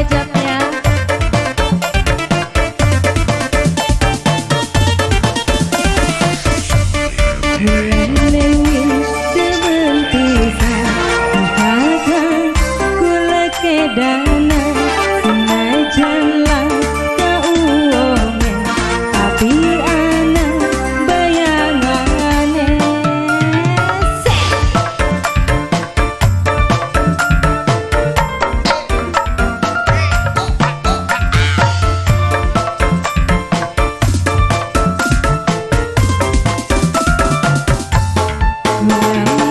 derajatnya. Dana senajan lah kauwonge tapi ana bayangane.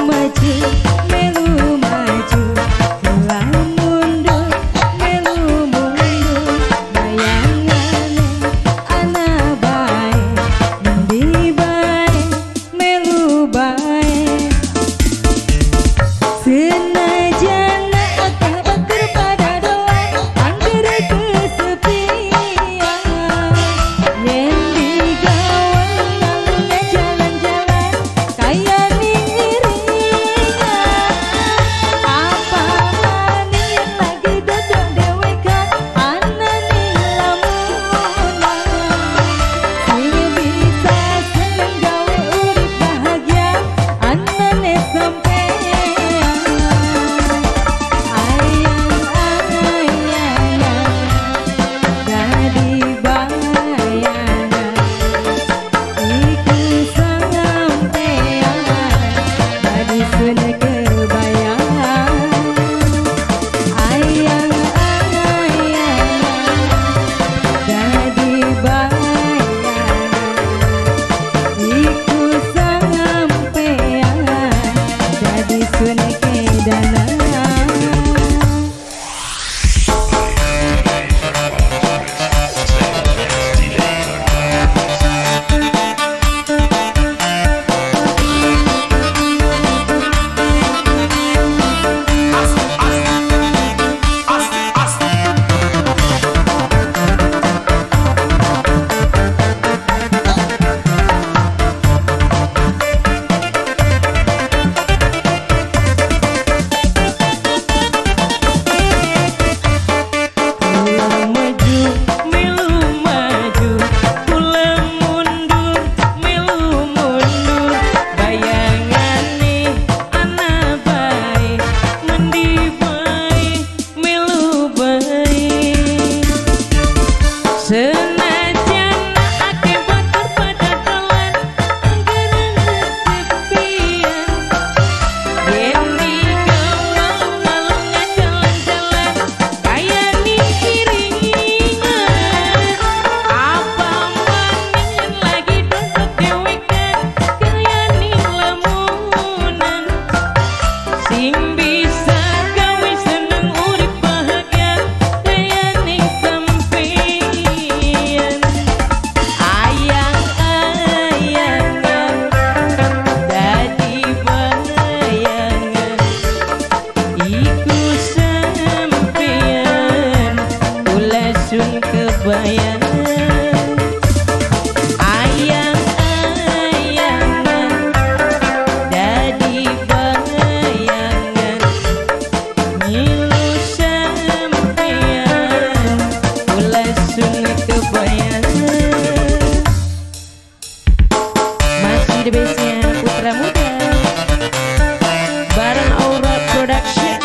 Maju melu maju pulang mundur melu mundur bayangane ana bae ngendi bae melu bae. Senajan akeh batur pada dolan angger kesepian yen digawe ngalune jalan-jalan kaya ning iringan. Apa maning yen lagi dodok dhewekan ana ning lamunan sing bisa seneng gawe urip bahagia anane sampean. Ayang-ayangan dadi bayangan iku sampean dadi sun kebayangan. Ayang-ayangan dadi bayangan iku sampean dadi sun kedana. Kula maju melu maju kula mundur melu mundur bayangane ana bae ngendi bae melu bae. Senajan akeh batur pada dolan angger kesepian yen digawa ngalungan jalan-jalan kaya ning iringan. Apa maning yen lagi dodok dhewekan kaya ning lamunan sing bisa gawe seneng urip bahagia kaya ning sampeyan. Ayang-ayangan dadi bayangan iku sampeyan kula sun kebayangan. Ayang-ayangan dadi bayangan ngilu sampeyan kula sun kebayangan. Masih the bestnya Putra Muda bareng Aura Production.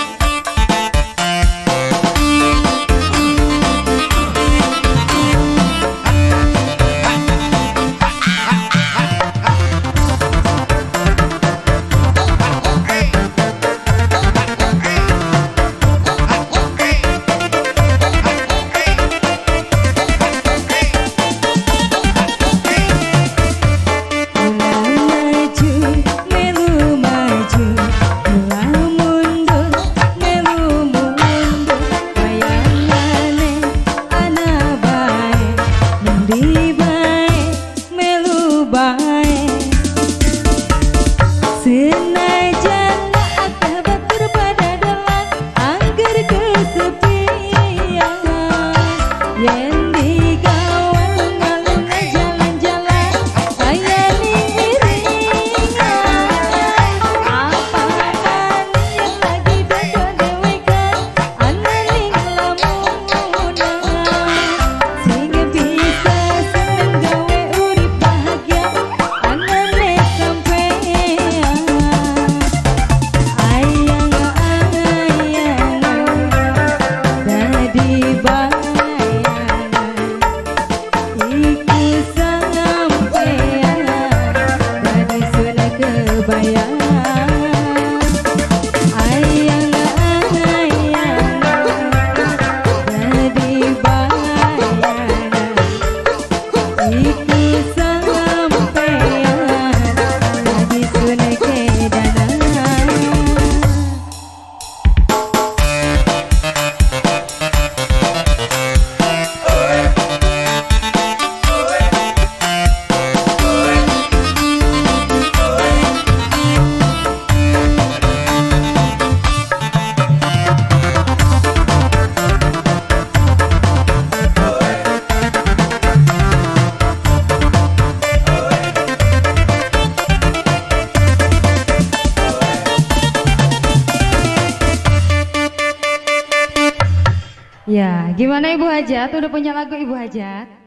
Gimana Ibu Hajat? Udah punya lagu Ibu Hajat?